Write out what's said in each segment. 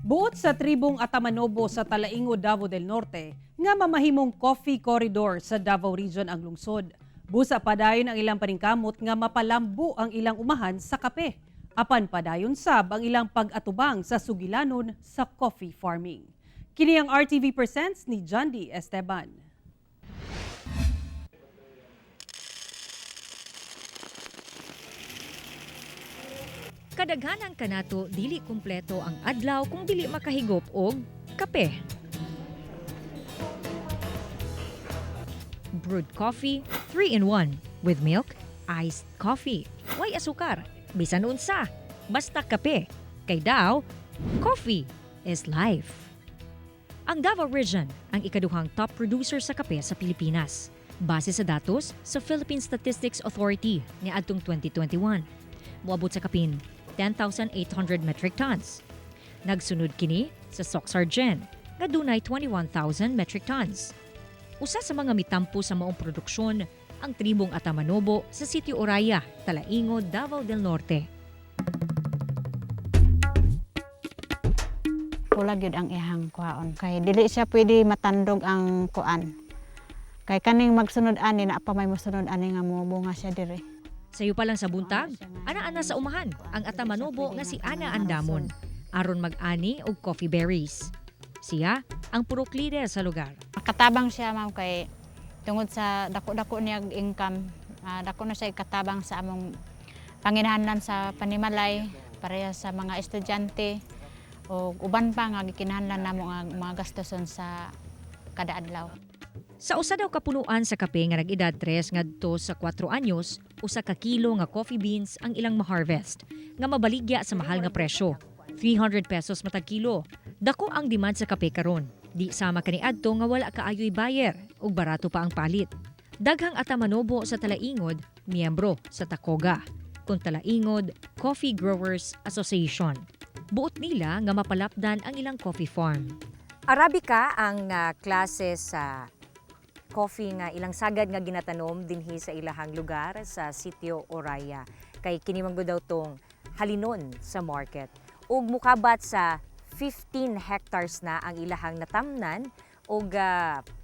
Buot sa tribong Ata-Manobo sa Talaingod, Davao del Norte, nga mamahimong coffee corridor sa Davao Region ang lungsod. Busa padayon ang ilang paningkamot nga mapalambo ang ilang umahan sa kape. Apan padayon sab ang ilang pag-atubang sa sugilanon sa coffee farming. Kini ang RTV Presents ni John D. Esteban. Kadaghanan kanato, dili kumpleto ang adlaw kung dili makahigop og kape. Brewed coffee, 3-in-1 with milk, iced coffee. Way asukar, bisan unsa, basta kape. Kay daw, coffee is life. Ang Davao Region ang ikaduhang top producer sa kape sa Pilipinas, base sa datos sa Philippine Statistics Authority niadtong 2021, moabot sa kapin 10,800 metric tons. Nagsunod kini sa Soccsksargen nga dunay 21,000 metric tons. Usa sa mga mitampo sa maong produksyon ang tribong Ata-Manobo sa Sitio Oraya, Talaingod, Davao del Norte. Pula gyud ang ihang kuhaon kay dili siya pwede matandog ang kuan. Kay kaning magsunod ani na pa may mosunod ani nga mobunga siya diri. Sayo pa lang sa buntag, ana-ana sa umahan ang Ata-Manobo nga si Ana Andamon aron mag-ani og coffee berries. Siya ang purok leader sa lugar. Katabang siya, ma'am, kay tungod sa dako-dako niya income, dako na siya katabang sa among panginahanglan sa panimalay, pareha sa mga estudyante o uban pa nga gikinahanglan namo nga mga gastoson sa kada adlaw. Sa usa daw kapunuan sa kape nga nag-edad 3 ngadto sa 4 anyos, 1 ka kilo nga coffee beans ang ilang ma-harvest nga mabaligya sa mahal nga presyo, 300 pesos matag kilo. Dako ang demand sa kape karon. Di sama kaniadto nga wala kaayoy buyer ug barato pa ang palit. Daghang Ata-Manobo sa Talaingod miyembro sa Takoga, kung Talaingod Coffee Growers Association. Buot nila nga mapalapdan ang ilang coffee farm. Arabica ang klase sa coffee nga ilang sagad nga ginatanom dinhi sa ilahang lugar sa Sitio Oraya. Kay kini man gud daw tong halinon sa market. Ug mukabat sa 15 hectares na ang ilahang natamnan og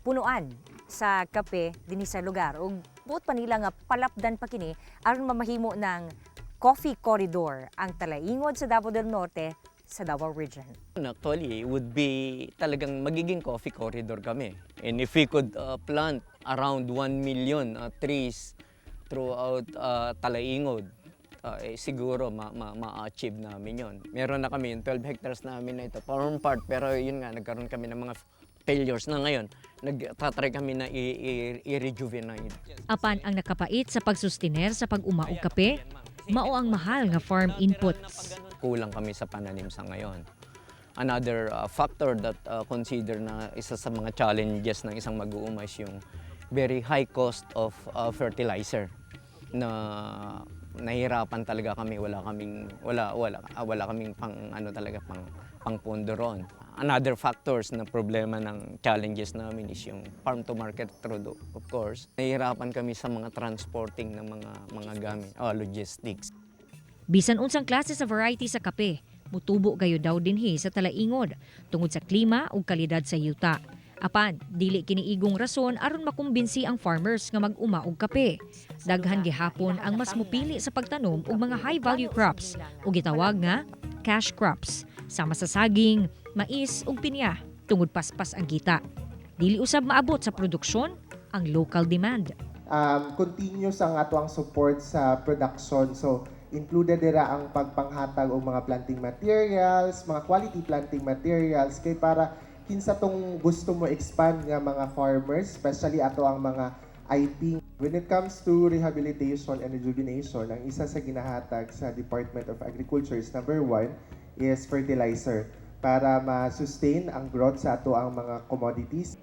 punuan sa kape dinhi sa lugar. Ug buot pa nila nga palapdan pa kini aron mamahimo ng coffee corridor ang Talaingod sa Davao del Norte sa Davao Region. Actually, would be talagang magiging coffee corridor kami. And if we could plant around 1 million trees throughout Talaingod, eh, siguro ma-achieve namin yon. Meron na kami yung 12 hectares namin na ito, farm part, pero yun nga, nagkaroon kami ng mga failures na ngayon. Nagtatry kami na i-rejuvenate. Apan ang nakapait sa pagsustiner sa pag-uma og kape, mao ang mahal nga farm inputs. Kulang kami sa pananim sa ngayon. Another factor that consider na isa sa mga challenges ng isang mag-uuma is yung very high cost of fertilizer na nahirapan talaga kami, wala kaming pang ano talaga, pang pangpondo ron. Another factors na problema ng challenges namin is yung farm to market road, of course. Nahihirapan kami sa mga transporting ng mga gamit, oh, logistics. Bisan unsang klase sa variety sa kape, mutubo gayo daw dinhi sa Talaingod tungod sa klima ug kalidad sa yuta. Apan, dili kini igong rason aron makumbinsi ang farmers nga mag-uma og kape. Daghan gihapon ang mas mupili sa pagtanom og mga high value crops o gitawag nga cash crops, sama sa saging, mais ug pinya tungod paspas ang kita. Dili usab maabot sa produksyon ang local demand. Continuous ang atoang support sa production. So, included dira ang pagpanghatag og mga planting materials, mga quality planting materials kay para kinsa tong gusto mo expand nga mga farmers, especially ato ang mga IP. When it comes to rehabilitation and rejuvenation, ang isa sa ginahatag sa Department of Agriculture is number one is fertilizer para ma-sustain ang growth sa ato ang mga commodities.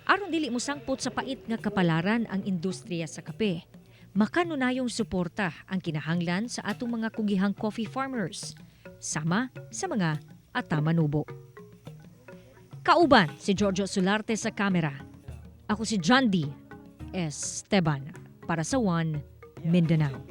Aron dili mosangpot sa pait nga kapalaran ang industriya sa kape, makanunayong suporta ang kinahanglan sa atong mga kugihang coffee farmers, sama sa mga Ata-Manobo. Kauban si Giorgio Solarte sa kamera. Ako si John D. Esteban para sa One Mindanao.